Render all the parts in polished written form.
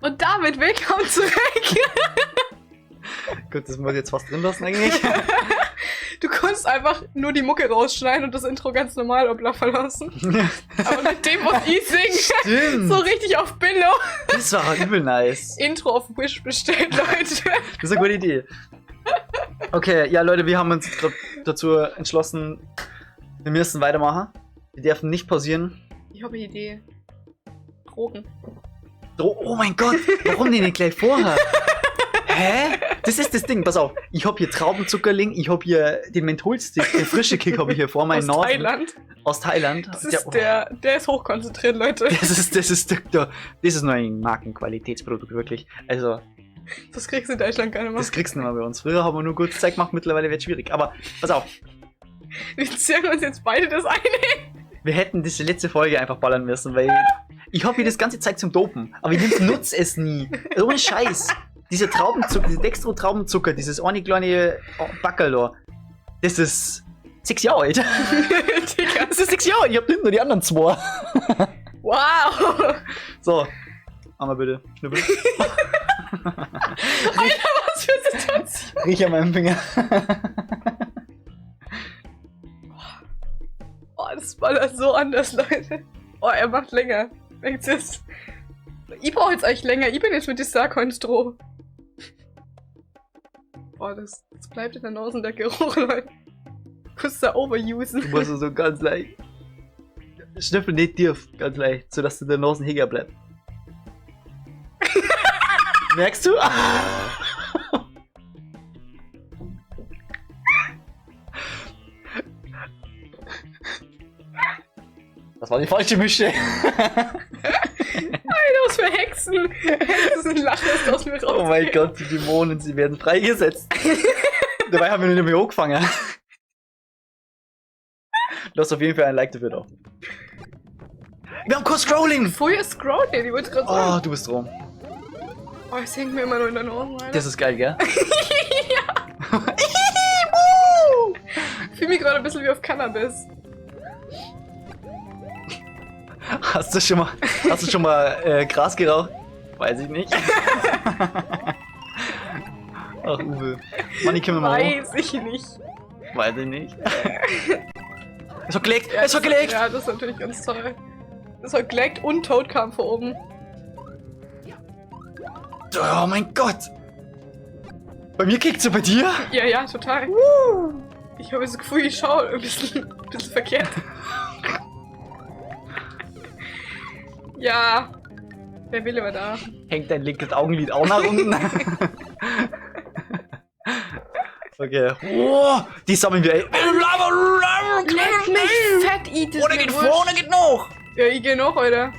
Und damit willkommen zurück. Gut, das muss ich jetzt fast drin lassen eigentlich. Du konntest einfach nur die Mucke rausschneiden und das Intro ganz normal obla verlassen. Aber mit dem muss ich singen. Stimmt. So richtig auf Billo. Das war übel nice. Intro auf Wish bestellt, Leute. Das ist eine gute Idee. Okay, ja Leute, wir haben uns gerade dazu entschlossen, wir müssen weitermachen. Wir dürfen nicht pausieren. Ich habe eine Idee. Drogen. Oh mein Gott, warum denn nicht gleich vorher? Hä? Das ist das Ding, pass auf. Ich hab hier Traubenzuckerling, ich hab hier den Mentholstick, den frischen Kick habe ich hier vor meinen Aus Nasen. Thailand. Aus Thailand. Das ist der ist hochkonzentriert, Leute. Das ist nur ein Markenqualitätsprodukt, wirklich. Also, Das kriegst du in Deutschland gar nicht mehr. das kriegst du nicht mehr bei uns. Früher haben wir nur gutes Zeug gemacht, mittlerweile wird es schwierig. Aber pass auf, Wir ziehen uns jetzt beide das eine. wir hätten diese letzte Folge einfach ballern müssen, weil ich hab hier das ganze Zeug zum Dopen, aber ich nutze es nie. Also ohne Scheiß. Dieser Traubenzucker, dieser Dextro-Traubenzucker, dieses eine kleine Backerl da, das ist 6 Jahre alt. Digga. Das ist 6 Jahre alt, ich hab nicht nur die anderen 2. Wow. So, einmal bitte. Schnippel. Alter, was für Situation. Riech an meinem Finger. Oh, das ballert so anders, Leute. Oh, er macht länger. Denkt jetzt. Ich brauche jetzt eigentlich länger. Ich bin jetzt mit die Starcoins droh. Boah, das bleibt in der Nase, der Geruch, Leute. Musst da overusen. Du musst so ganz leicht. Schnüffel nicht tief, ganz leicht, sodass du der Nasenheger bleibt. Merkst du? Das war die falsche Mische. Alter, was für Hexen. Hexenlachen ist aus mir raus. Oh mein Gott, die Dämonen, sie werden freigesetzt. Dabei haben wir noch nicht mehr angefangen. Lass auf jeden Fall ein Like dafür da. Wir haben kurz Scrolling! Vorher Scrolling, ich wollte gerade Oh, sagen. du bist dran. Oh, es hängt mir immer noch in der Nase, Alter. Das ist geil, gell? Ja. Ich fühle mich gerade ein bisschen wie auf Cannabis. Hast du schon mal Gras geraucht? Weiß ich nicht. Ach, Uwe. Manni, können wir mal hoch? Weiß ich nicht. Weiß ich nicht. Es hat gelegt! Ja, Es hat gelegt! Ja, das ist natürlich ganz toll. Es hat gelegt und Toad kam von oben. Oh mein Gott! Bei mir kickt's ja, bei dir? Ja, ja, total. Ich habe das Gefühl, ich schaue ein bisschen verkehrt. Ja, der Wille war da. Hängt dein linkes Augenlid auch nach unten? Okay. Oh, die sammeln wir. Leck mich fett, I, das Ohne ist mir geht wurscht. vorne, geht noch! Ja, ich geh noch, Alter.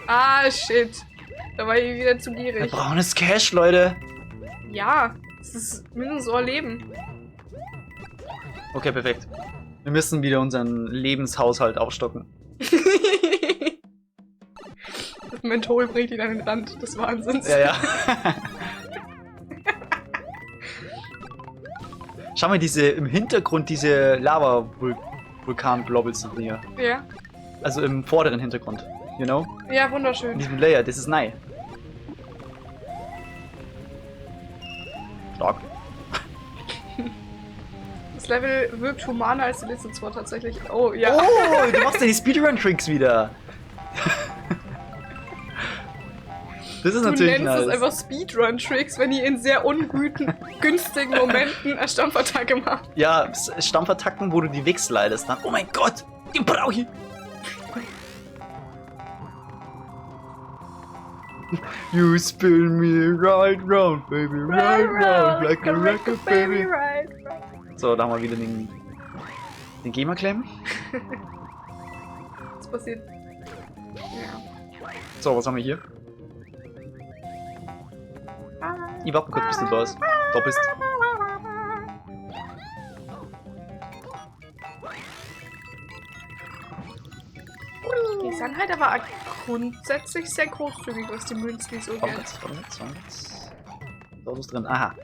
Ah, shit. Da war ich wieder zu Wir gierig. brauchen das Cash, Leute. Ja, es ist mindestens so ein Leben. Okay, perfekt. Wir müssen wieder unseren Lebenshaushalt aufstocken. Das Menthol bringt ihn an den Rand des Wahnsinns. Ja, ja. Schau mal, diese im Hintergrund diese Lava-Vulkan-Blobbles sind hier. Ja, Also im vorderen Hintergrund, you know? ja, wunderschön. In diesem Layer, das ist nice. Stark. Das Level wirkt humaner als die letzten zwei tatsächlich. Oh, ja. Oh, du machst ja die Speedrun-Tricks wieder. Das ist Du natürlich nennst nice. es einfach Speedrun-Tricks, wenn ihr in sehr ungüten, günstigen Momenten eine Stampfattacke macht. Ja, Stampfattacken, wo du die wegslidest dann. Oh mein Gott, den brauche ich. You spin me right round, baby, right round, like a record, baby. Right, right. So, da haben wir wieder den GEMA-Claim. Was passiert? Ja. So, was haben wir hier? Ich warte mal kurz, bis du da bist. Da bist. Die sind halt aber grundsätzlich sehr großzügig, was die Münzen so Warte geht. kurz, warte kurz, warte kurz. Da ist was drin. Aha.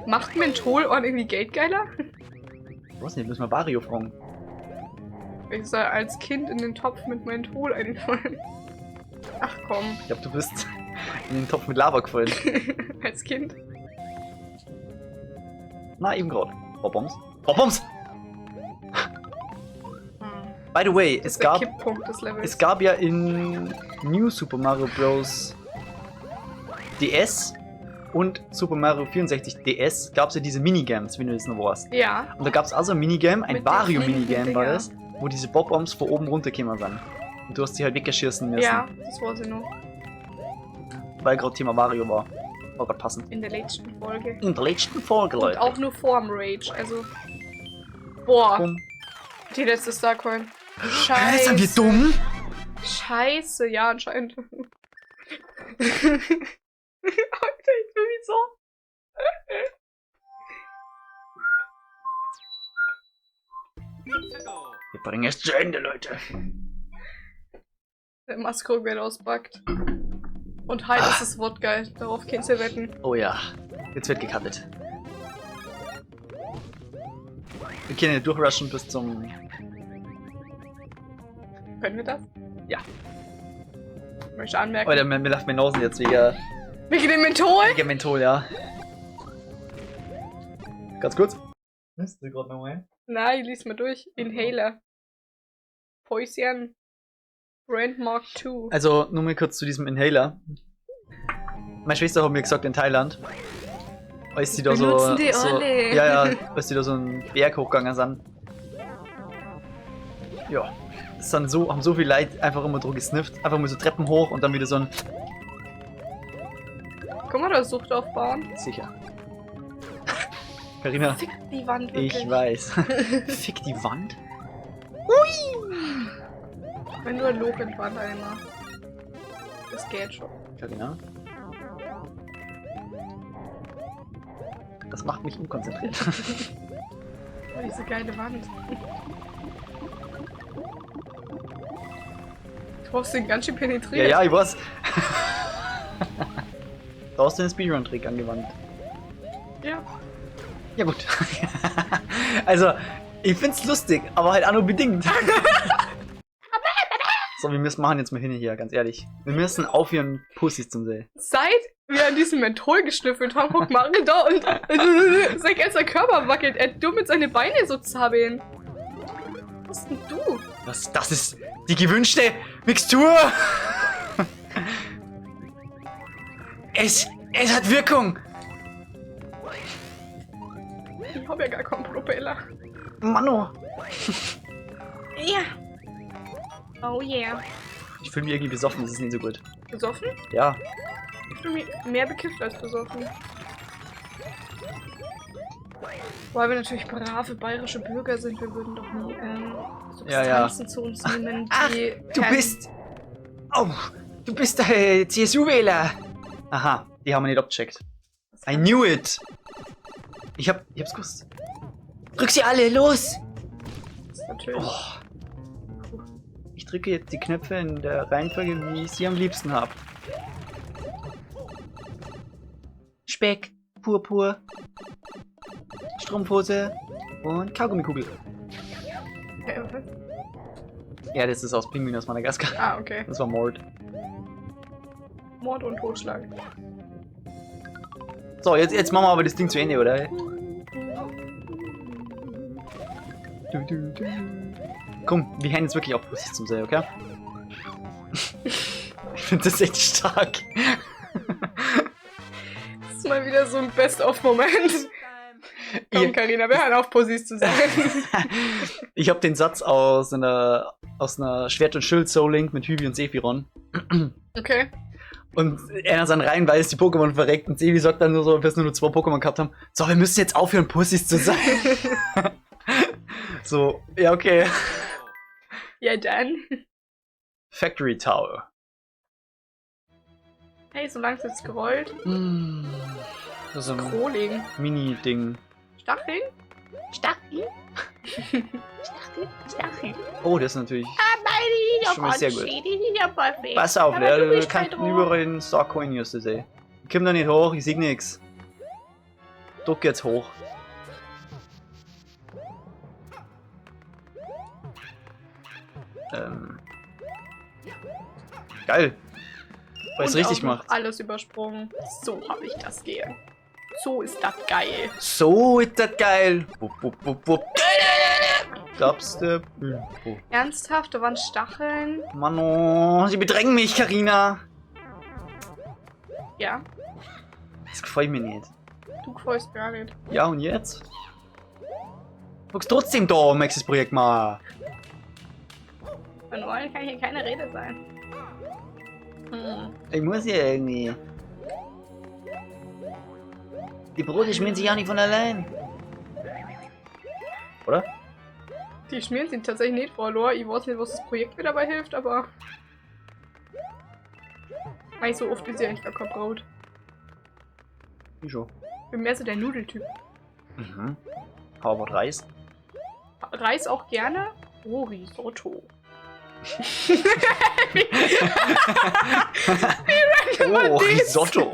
Macht Menthol auch irgendwie Geld geiler? Ich weiß nicht, müssen wir Wario fragen. Ich soll als Kind in den Topf mit Menthol einfallen. Ach komm, Ich glaube, du bist in den Topf mit Lava gefallen. Als Kind. Na, eben gerade. Bob-Bombs. Bob-Bombs! By the way, Das es ist der gab, Kipppunkt des Levels. es gab ja in New Super Mario Bros. DS und Super Mario 64 DS gab es ja diese Minigames, wenn du das noch weißt. Ja. Und da gab es also ein Minigame, ein Mit den Wario-Minigame war Dinger. das, wo diese Bob-Bombs von oben runtergekommen sind. Und du hast sie halt weggeschießen müssen, Ja, das war sie noch. Weil gerade Thema Wario war. War gerade passend. In der letzten Folge. In der letzten Folge, Und Leute. auch nur vorm Rage, also. Boah, Bumm. Die letzte Starcoin. Hä, Scheiße. sind wir dumm? Scheiße, ja, anscheinend. Alter, ich fühl mich so. Wir bringen es zu Ende, Leute. Der Maske wird auspackt. Und halt ist das Wort geil. Darauf kannst du wetten. Oh ja, jetzt wird gecuttet. Wir können ja durchrushen bis zum. Können wir das? Ja. Ich möchte anmerken. Alter, mir lacht meine Nase jetzt Wegen dem Menthol? Wegen Menthol, ja. Ganz kurz. Nimmst du gerade nochmal? Nein, ich lies mal durch. Inhaler. Poison. Brand Mark II. Also, nur mal kurz zu diesem Inhaler. Meine Schwester hat mir gesagt, in Thailand, als die da so, Benutzen die so alle. ja, als die da so einen Berg hochgegangen sind. Ja, es sind so, haben so viele Leute einfach immer drauf gesnifft, einfach mal so Treppen hoch und dann wieder so ein Kann man da Sucht aufbauen? Sicher. Carina, Fick die Wand wirklich. Ich weiß. Fick die Wand? Wenn du ein Loch in die Wand einmal. Das geht schon. Carina. Das macht mich unkonzentriert. Oh, diese geile Wand. Du hast den ganz schön penetriert. Ja, ja, ich weiß. Da hast du den Speedrun-Trick angewandt. Ja. Ja, gut. Also, ich find's lustig, aber halt auch nur bedingt. So, wir müssen machen jetzt mal hin hier, ganz ehrlich. Wir müssen aufhören, Pussys zu sehen. Seit wir an diesem Menthol geschnüffelt haben, guckt Mario da und sein ganzer Körper wackelt. Er dumm mit seine Beine so zappeln. Was denn du? Das ist die gewünschte Mixtur! Es hat Wirkung! Ich hab ja gar keinen Propeller. Mano! Ja. Oh yeah. Ich fühle mich irgendwie besoffen, das ist nicht so gut. Besoffen? Ja. Ich fühle mich mehr bekifft als besoffen. Weil wir natürlich brave bayerische Bürger sind, wir würden doch nie Substanzen zu uns nehmen, Ach, die Du bist. Oh, du bist der CSU-Wähler. Aha, die haben wir nicht abgecheckt. I knew it. Ich hab's gewusst. Drück sie alle, los! Das ist natürlich. Oh. Ich drücke jetzt die Knöpfe in der Reihenfolge, wie ich sie am liebsten hab. Speck, Purpur, Strumpfhose und Kaugummikugel. Hä, was? Ja, das ist aus Pinguin aus Madagaskar. Ah, okay. Das war Mord. Mord und Totschlag. So, jetzt machen wir aber das Ding zu Ende, oder? Du, du, du. Komm, wir hören jetzt wirklich auf, Pussys zum Sehen, okay? Ich finde das echt stark. Das ist mal wieder so ein Best-of-Moment. Komm, Carina, wir hören auf, Pussys zu sein. Ich habe den Satz aus einer Schwert- und Schild-Soul Link mit Hübi und Sephiron. Okay. Und einer ist dann reihenweise die Pokémon verreckt und Sebi sagt dann nur so, bis nur 2 Pokémon gehabt haben, so, wir müssen jetzt aufhören, Pussys zu sein. So, ja, okay. Ja, dann. Factory Tower. Hey, so langsam ist es gerollt. Das ist ein Kroling. Mini-Ding. Stacheln? Stacheln? Stacheln? Stacheln. Oh, das ist natürlich Ah, schon mal sehr gut. Pass auf, Aber ne? du Du bist kannst kein überall den Starcoin hier sehen. Ich komm da nicht hoch, ich seh nix. Druck jetzt hoch. Geil. Weil es Und richtig auch noch gemacht. Alles übersprungen. So habe ich das gern. So ist das geil. So ist das geil. Wupp, wupp, wupp, wupp. Dubstep. Oh. Ernsthaft, da waren Stacheln. Mann, oh, sie bedrängen mich, Carina. Ja, Das gefällt mir nicht. du gefällst mir auch nicht. Ja, und jetzt? Guckst trotzdem da, Maxis Projekt mal. Von wollen kann hier keine Rede sein. Hm. Ich muss ja irgendwie. Die Brote schmieren sich auch nicht von allein. Oder? Die schmieren sich tatsächlich nicht verlor. Ich weiß nicht, was das Projekt mir dabei hilft, aber. Mei, so oft ist ja eigentlich gar kein Brot. Ich schon. Ich bin mehr so der Nudeltyp. Mhm. How about Reis? Reis auch gerne. Oh, Risotto. Oh, das? Risotto.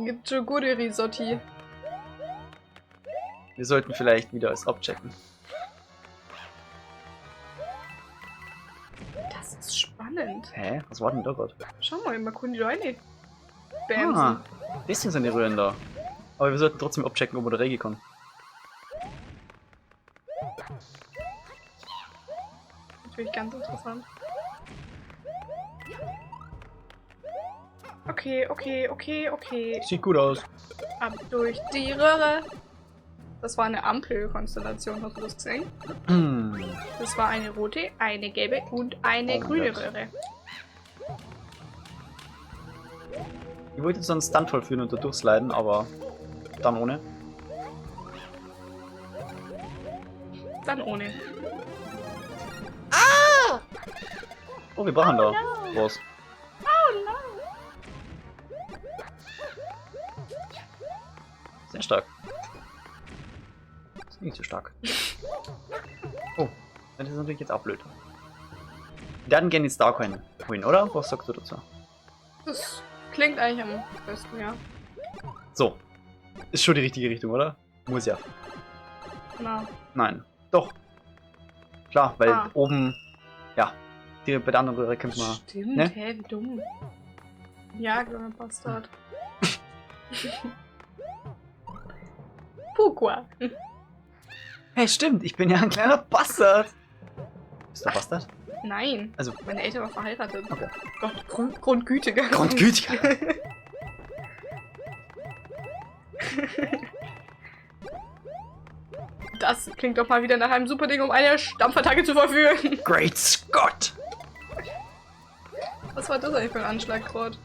Gibt schon gute Risotti. Wir sollten vielleicht wieder es abchecken. Das ist spannend. Hä? Was war denn da gerade? Schau mal, man kann die da rein. Bamsen. Ah, deswegen sind die Röhren da. Aber wir sollten trotzdem abchecken, ob wir da reinkommen. Natürlich ganz interessant. Okay, okay, okay, okay. Sieht gut aus. Ab durch die Röhre. Das war eine Ampelkonstellation, hast du das gesehen? Hm. Das war eine rote, eine gelbe und eine Oh grüne Gott. Röhre. Ich wollte so einen Stunt vollführen und da durchsliden, aber dann ohne. Dann ohne. Oh, wir brauchen da was. Oh no! Sehr stark. Ist nicht so stark. Oh, das ist natürlich jetzt auch blöd. Wir werden gerne die Starcoin holen, oder? Was sagst du dazu? Das klingt eigentlich am besten, ja. So. Ist schon die richtige Richtung, oder? Muss ja. Na. Nein. Doch. Klar, weil Ah. oben. Ja. Die, bei der anderen Röhre kämpft man. Stimmt, ne? hä, wie dumm. Ja, kleiner Bastard. Pourquoi? Hey, stimmt, ich bin ja ein kleiner Bastard. Bist du ein Bastard? Nein. Also- Meine Eltern waren verheiratet. Okay. Gott, Grundgütiger. Grundgütiger. Das klingt doch mal wieder nach einem super Ding, um eine Stampfattacke zu vollführen. Great Scott! Was war das eigentlich für ein Anschlag gerade?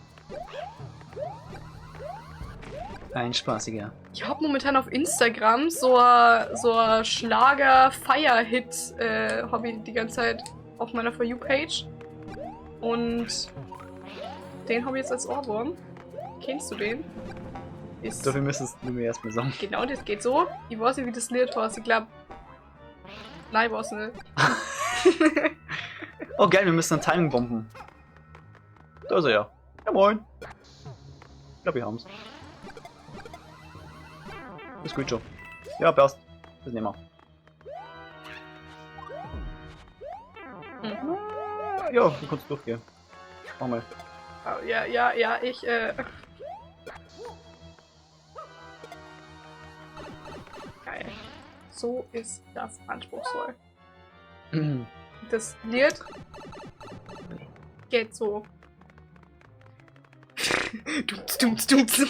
Ein spaßiger. Ich hab momentan auf Instagram so a Schlager-Fire-Hit Hobby die ganze Zeit auf meiner For You-Page. Und den hab ich jetzt als Ohrwurm. Kennst du den? Ist Dafür müsstest du mir erstmal sagen. genau, das geht so. Ich weiß nicht, wie das Lied heißt. Ich glaub. Nein, ich weiß nicht. Oh geil, wir müssen ein Timing bomben. Da ist er ja. Ja moin. Ich glaube, wir haben's. Ist gut schon. Ja, passt. Das nehmen wir. Mhm. Ja, du kannst durchgehen. Mach mal. Oh, ja, ja, ja, ich, Geil. So ist das anspruchsvoll. Das Lied geht so. Dumts, dumts, dumts.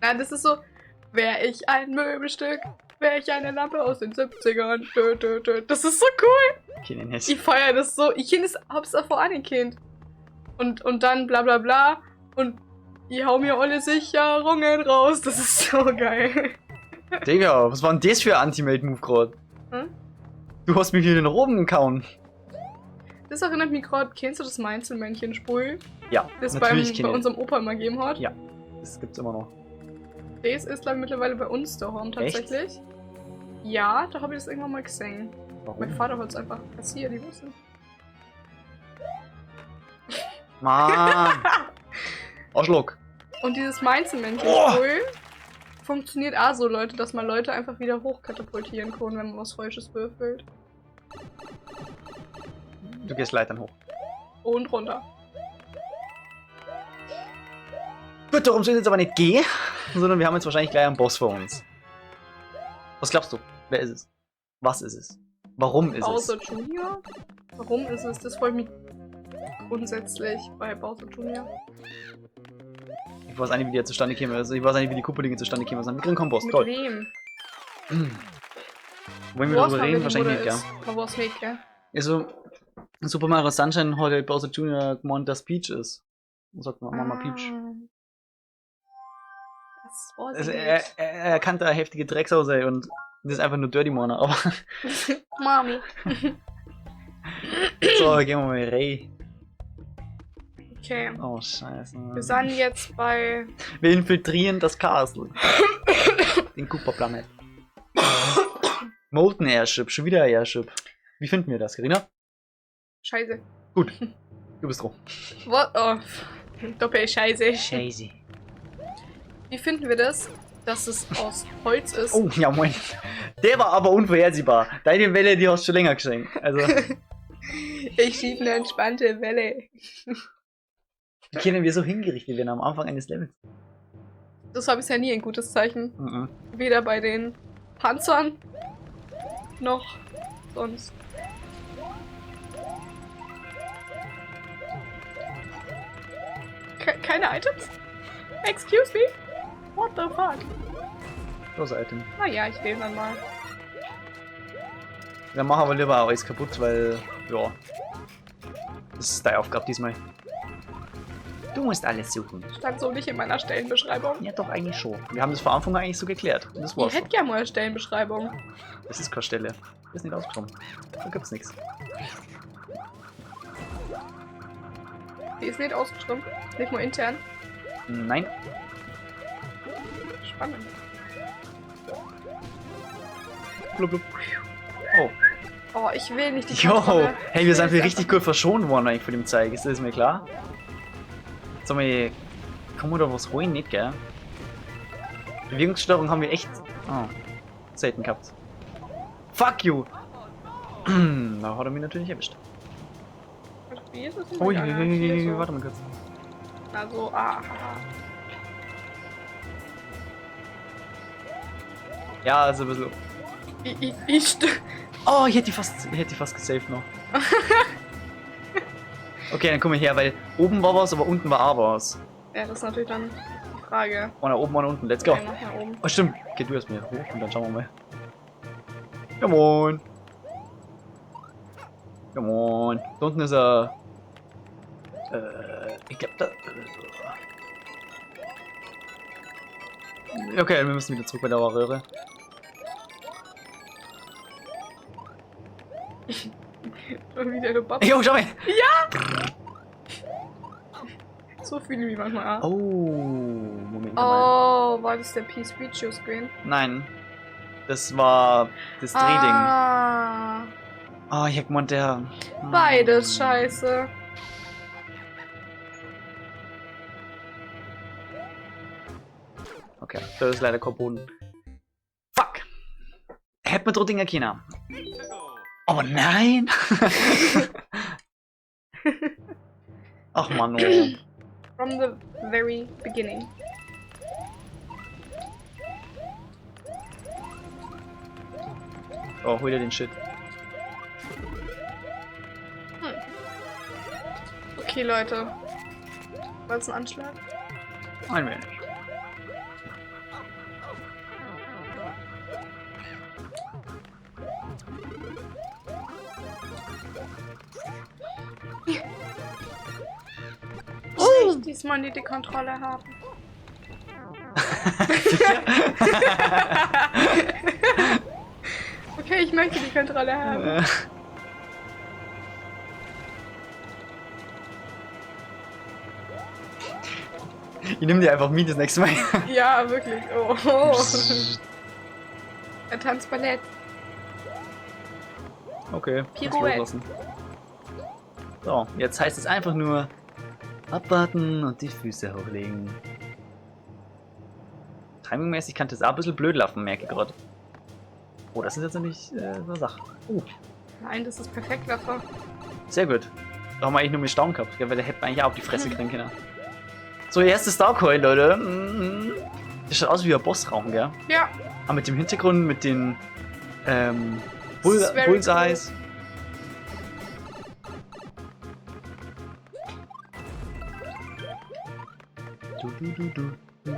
Nein, das ist so, wär ich ein Möbelstück, wär ich eine Lampe aus den 70ern. Dö, dö, dö. Das ist so cool. Kenn ich nicht. Ich feiere das so. Ich hab's davor anerkannt. Und dann bla bla bla. Und ich hau mir alle Sicherungen raus. Das ist so geil. Digga, was war denn das für ein Anti-Mate-Move gerade? Hm? Du hast mich wieder nach oben gehauen. Das erinnert mich gerade, kennst du das Mainzelmännchen-Sprüh? Ja, Das natürlich bei kenn ich. unserem Opa immer gegeben hat. Ja. Das gibt's immer noch. Das ist, glaube ich, mittlerweile bei uns daheim Echt? tatsächlich. Ja, da habe ich das irgendwann mal gesehen. Warum? Mein Vater hat es einfach kassiert, ich wusste. Mann! Arschloch. Und dieses Mainzelmännchen Oh! funktioniert auch so, Leute, dass man Leute einfach wieder hochkatapultieren kann, wenn man was Falsches würfelt. Du gehst Leitern hoch. Und runter. Gut, darum soll es jetzt aber nicht gehen, sondern wir haben jetzt wahrscheinlich gleich einen Boss vor uns. Was glaubst du? Wer ist es? Was ist es? Warum ist Bowser es? Junior? Warum ist es? Das freut mich grundsätzlich bei Bowser Junior. Ich weiß nicht, wie die zustande käme. Also ich weiß nicht, wie die Koopalinge zustande kämen. Wir kriegen keinen Boss. Mit Toll. wem? Wollen wir Weiß darüber man, reden? wer die Wahrscheinlich Mutter nicht, gell? ist. Man weiß nicht, gell? Also, Super Mario Sunshine hat ja Bowser Jr. gemeint, dass Peach ist. Sagt man Mama Peach. Ah. Das weiß Also ich er, nicht. er kannte eine heftige Drecksau sein und das ist einfach nur Dirty Mona. Aber Mami. so, gehen wir mal rein. Okay. Oh, scheiße. Wir sind jetzt bei. Wir infiltrieren das Castle. Den Koopa Planet. Molten Airship, schon wieder ein Airship. Wie finden wir das, Carina? Scheiße. Gut. Du bist dran. What? Oh. Doppel-Scheiße. Scheiße. Wie finden wir das? Dass es aus Holz ist. Oh, ja moin. Der war aber unvorhersehbar. Deine Welle, die hast du schon länger geschenkt. Also, Ich schiebe eine entspannte Welle. wie können wir so hingerichtet werden am Anfang eines Levels? Das war bisher nie ein gutes Zeichen. Mhm. Weder bei den Panzern noch sonst. Keine Items? Excuse me? What the fuck? Los, Item. Naja, ich lese dann mal. Dann machen wir lieber auch alles kaputt, weil, ja. Das ist deine Aufgabe diesmal. Du musst alles suchen. Stand so nicht in meiner Stellenbeschreibung. Ja, doch, eigentlich schon. Wir haben das von Anfang an eigentlich so geklärt. Und das war's. Ich hätte gerne mal eine Stellenbeschreibung. Das ist keine Stelle. Das ist nicht ausgekommen. Da gibt's nichts. Die ist nicht ausgeschrieben. Nicht nur intern. Nein. Spannend. Blub, blub. Oh. Oh, ich will nicht die Jo. Kontrolle. Hey, wir Ich sind will für richtig gut verschont worden eigentlich von dem Zeug. Ist das mir klar? Sag mal, kann man da was holen? Nicht, gell? Bewegungssteuerung haben wir echt selten gehabt. Fuck you! Da hat er mich natürlich erwischt. Wie ist es denn Oh, gegangen? Hier so. warte mal kurz. Also, ah, Ja, also ein bisschen. Ich Oh, ich hätte die fast gesaved noch. Okay, dann komm ich her, weil oben war was, aber unten war auch was. Ja, das ist natürlich dann die Frage. Einer oben, einer unten. Let's go. Okay, mach mal oben. Oh, stimmt. Okay, du erst mir hoch und dann schauen wir mal. Ja, moin. Ja, moin. Da unten ist er. Ich glaub da. Okay, wir müssen wieder zurück bei der Röhre. Schon wieder gebappt. Jo, schau mal! So fühle ich mich manchmal auch. Oh, Moment mal. Oh, war das der Peace Video Screen? Nein. Das war das Drehding. Ah, Oh, ich hab gemeint, der. beides scheiße. Okay, da ist leider kein Boden. Fuck! Hätte man trotzdem erkennen. Aber nein! Ach man, oh. From the very beginning. Oh, hol dir den Shit. Okay, Leute. War das ein Anschlag? Ein wenig. Ich möchte diesmal nicht die Kontrolle haben. Sicher? Okay, ich möchte die Kontrolle haben. Ich nehme dir einfach mit das nächste Mal. Ja, wirklich. Oh. oh. Er tanzt Ballett. Okay, kannst Pirouette. loslassen. So, jetzt heißt es einfach nur Abwarten und die Füße hochlegen. Timingmäßig kann das auch ein bisschen blöd laufen, merke ich gerade. Oh, das ist jetzt natürlich so eine Sache. Oh. Nein, das ist perfekt, Laffer. Sehr gut. Da haben wir eigentlich nur mit Staunen gehabt, gell? Weil der hätte man eigentlich auch auf die Fresse kriegen können. So, erste Starcoin, Leute. Mhm. Das schaut aus wie ein Bossraum, gell? Ja. Aber mit dem Hintergrund, mit den Bullseyes. Cool. Du, du, du, du.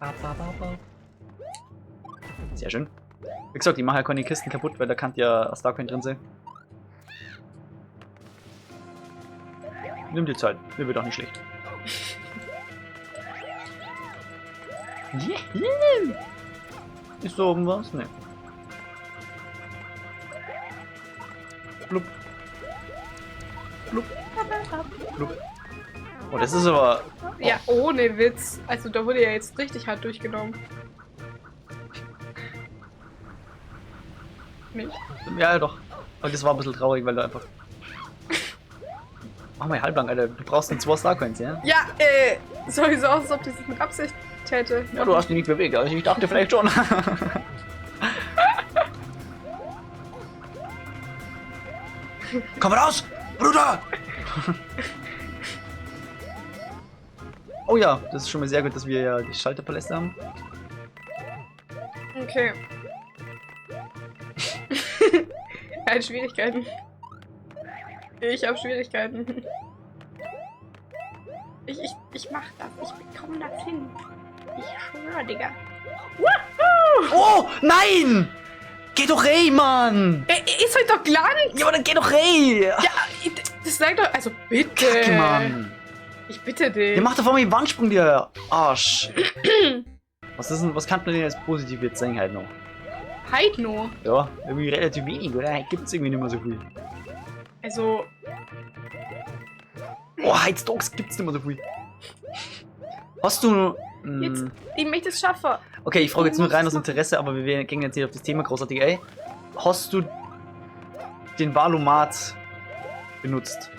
Ba, ba, ba, ba. Sehr schön. Wie gesagt, ich mache ja keine Kisten kaputt, weil da kann ja Starcoin drin sein. Nimm dir Zeit, mir wird auch nicht schlecht. Yeah. Ist da oben was? Ne. Blub. Blub. Blub. Oh, das ist aber... Oh. Ja, ohne Witz. Also da wurde ja jetzt richtig hart durchgenommen. Nicht? Ja, doch. Aber das war ein bisschen traurig, weil du einfach... Mach mal halblang, Alter. Du brauchst nur 2 Starcoins, ja? Ja, sowieso aus, als ob ich das mit Absicht täte. Ja, du hast dich nicht bewegt, also ich dachte vielleicht schon. Komm raus, Bruder! Oh ja, das ist schon mal sehr gut, dass wir ja die Schalterpaläste haben. Okay. Er hat Schwierigkeiten. Ich hab Schwierigkeiten. Ich mach das. Ich bekomme das hin. Ich schwöre, Digga. Woohoo! Oh, nein! Geh doch rein, Mann! Ist heute doch Glanz! Ja, aber dann geh doch rein! Ja, das sagt doch... Also bitte! Kacke, Mann! Ich bitte dich. Der macht doch vor mir einen Wandsprung, der Arsch. Was ist denn, was kann man denn jetzt positiv jetzt sagen halt noch? Halt noch? Ja, irgendwie relativ wenig, oder? Gibt's irgendwie nicht mehr so viel. Also... Oh, Heizdogs gibt's nicht mehr so viel. Hast du... Jetzt, ich möchte es schaffen. Okay, ich frage jetzt nur rein aus Interesse, aber wir gehen jetzt hier auf das Thema großartig, ey. Hast du den Valomat benutzt?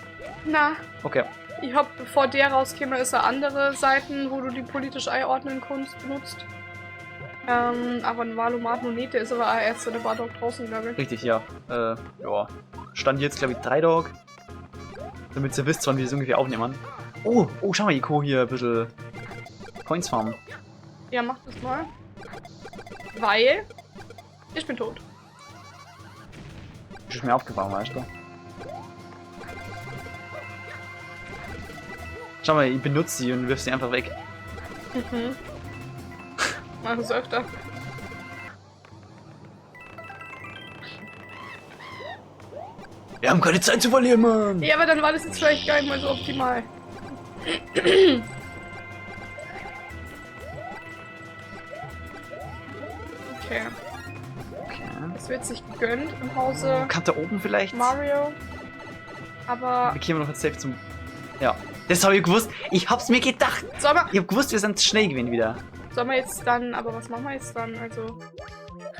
Na. Okay. Ich hab, bevor der rauskam, ist er andere Seiten, wo du die politisch einordnen kannst, benutzt. Aber ein Valomat noch nicht, der ist aber erst in der Bar draußen, glaube ich. Richtig, ja. Ja. Stand jetzt, glaube ich, 3 Dog. Damit ihr wisst, wann wir das ungefähr aufnehmen. Oh, oh, schau mal, ich kann hier ein bisschen Coins farmen. Ja, mach das mal. Weil ich bin tot. Das ist mir aufgefallen, weißt du? Schau mal, ich benutze sie und wirf sie einfach weg. Mhm. Mach es öfter. Wir haben keine Zeit zu verlieren, Mann! Ja, aber dann war das jetzt vielleicht gar nicht mal so optimal. Okay. Okay. Es wird sich gegönnt im Hause. Kann da oben vielleicht? Mario. Aber. Wir kämen noch safe zum. Ja. Das habe ich gewusst. Ich hab's mir gedacht. Soll man... Ich hab gewusst, wir sind schnell gewesen wieder. Sollen wir jetzt dann. Aber was machen wir jetzt dann? Also.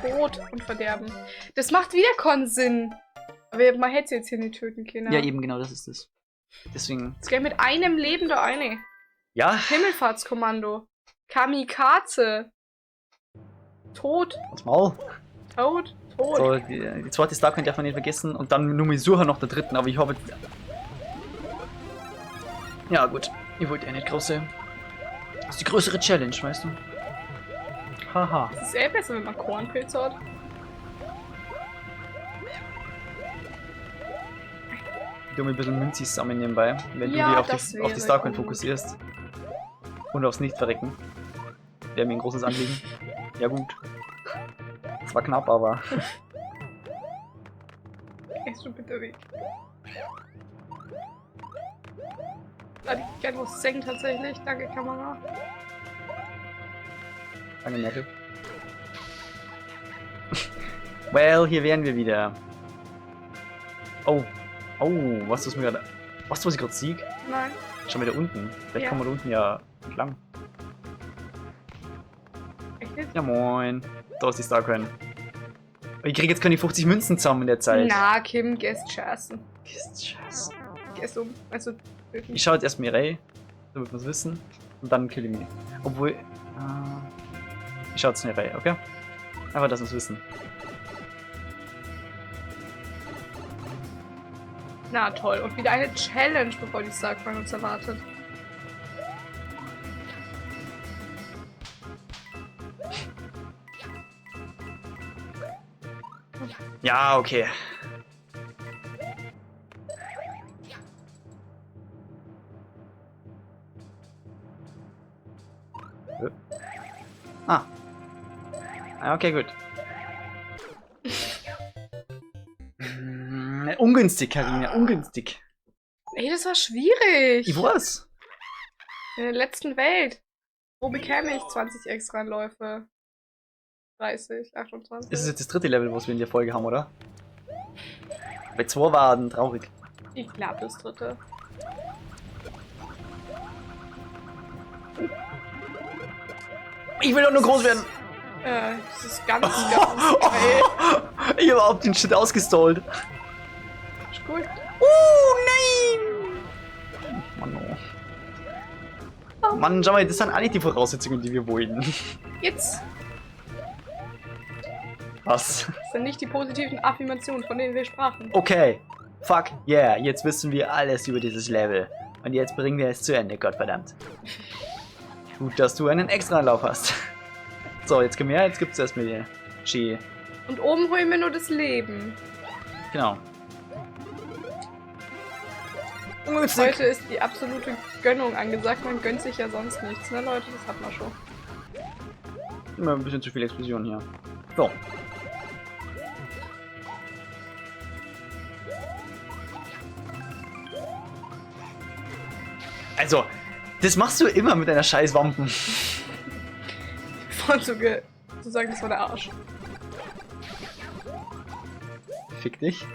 Tod und Verderben. Das macht wieder keinen Sinn. Aber man hätte sie jetzt hier nicht töten können. Ja, eben, genau, das ist es. Deswegen. Es geht mit einem Leben da eine. Ja. Himmelfahrtskommando. Kamikaze. Tod. Was Maul. Tod. Tod. So, die zweite Starcoin darf man nicht vergessen. Und dann Numisuha noch der dritten, aber ich hoffe. Ja, gut. Ich wollte ja nicht große. Das ist die größere Challenge, weißt du? Haha. Das ist eh besser, wenn man Kornpilze hat. Ich tu mir ein bisschen Münzis sammeln nebenbei, wenn ja, du dich auf die Starcoin fokussierst. Und aufs Nicht-Verrecken. Wäre mir ein großes Anliegen. Ja gut. Das war knapp, aber... Gehst du bitte weg. Da ich gerne was singen tatsächlich. Danke, Kamera. Danke, Merkel. Well, hier wären wir wieder. Oh. Oh, was ist mir gerade. Weißt du, was ich gerade sieg? Nein. Schon wieder unten. Vielleicht ja. kommen wir da unten ja entlang. Echt jetzt? Ja moin. Da ist die Starcoin. Ich krieg jetzt keine 50 Münzen zusammen in der Zeit. Na, Kim, gehst scheißen. Gehst scheißen. Gehst um. Also, ich schau jetzt erstmal rein. Damit wir es wissen. Und dann kill ich mich. Obwohl. Ich schau jetzt schnell rein, okay? Einfach, dass wir es wissen. Na toll. Und wieder eine Challenge, bevor die Star Coin uns erwartet. Ja, okay. Ah. Okay, gut. Ungünstig, Karina, ungünstig. Ey, das war schwierig. Ich weiß. In der letzten Welt. Wo bekäme ich 20 extra Läufe? 30, 28. Das ist jetzt das dritte Level, was wir in der Folge haben, oder? Bei 2 waren traurig. Ich glaube, das dritte. Ich will doch nur groß werden. Das ist ganz, ganz geil. Ich hab überhaupt den Shit ausgestohlen. Ist gut. Nein! Mann, oh. Mann, schau mal, das sind alle die Voraussetzungen, die wir wollten. Jetzt! Was? Das sind nicht die positiven Affirmationen, von denen wir sprachen. Okay. Fuck yeah, jetzt wissen wir alles über dieses Level. Und jetzt bringen wir es zu Ende, Gottverdammt. Gut, dass du einen Extra-Lauf hast. So, jetzt komm her, jetzt gibt's erstmal die Ski. Und oben holen wir nur das Leben. Genau. Ungünstig. Heute ist die absolute Gönnung angesagt. Man gönnt sich ja sonst nichts, ne Leute? Das hat man schon. Immer ein bisschen zu viel Explosion hier. So. Also, das machst du immer mit deiner scheiß Wampen. Ich bevorzuge zu sagen, das war der Arsch. Fick dich.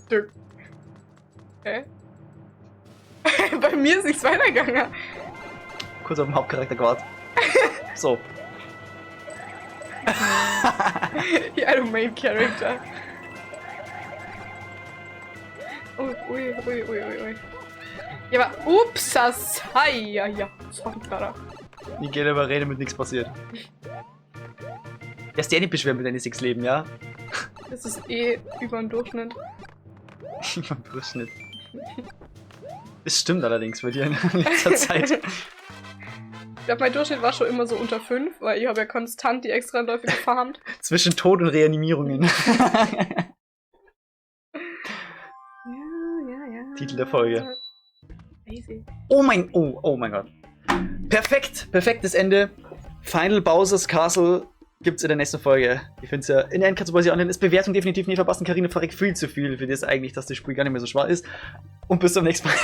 Dirk. Okay. Bei mir ist nichts weitergegangen. Kurz auf den Hauptcharakter gewartet. So. Ja, du Main Character. Oh, ui, ui, ui, ui, ui. Ja, aber upsas. Hi, ja, ja. Sorry, Ich gehe aber reden, mit nichts passiert. Lass dir nicht beschweren mit deinen 6 Leben, ja? Das ist eh über den Durchschnitt. Über den Durchschnitt. Das stimmt allerdings bei dir in letzter Zeit. Ich glaube, mein Durchschnitt war schon immer so unter 5, weil ich habe ja konstant die Extraläufe gefarmt. Zwischen Tod und Reanimierungen. Ja. Titel der Folge. Easy. Oh mein, oh mein Gott. Perfekt, perfektes Ende. Final Bowser's Castle gibt's in der nächsten Folge. Ich find's ja in der Endkatze Online ist Bewertung definitiv nicht verpassen. Carina verreckt viel zu viel für das eigentlich, dass das Spiel gar nicht mehr so schwer ist. Und bis zum nächsten Mal.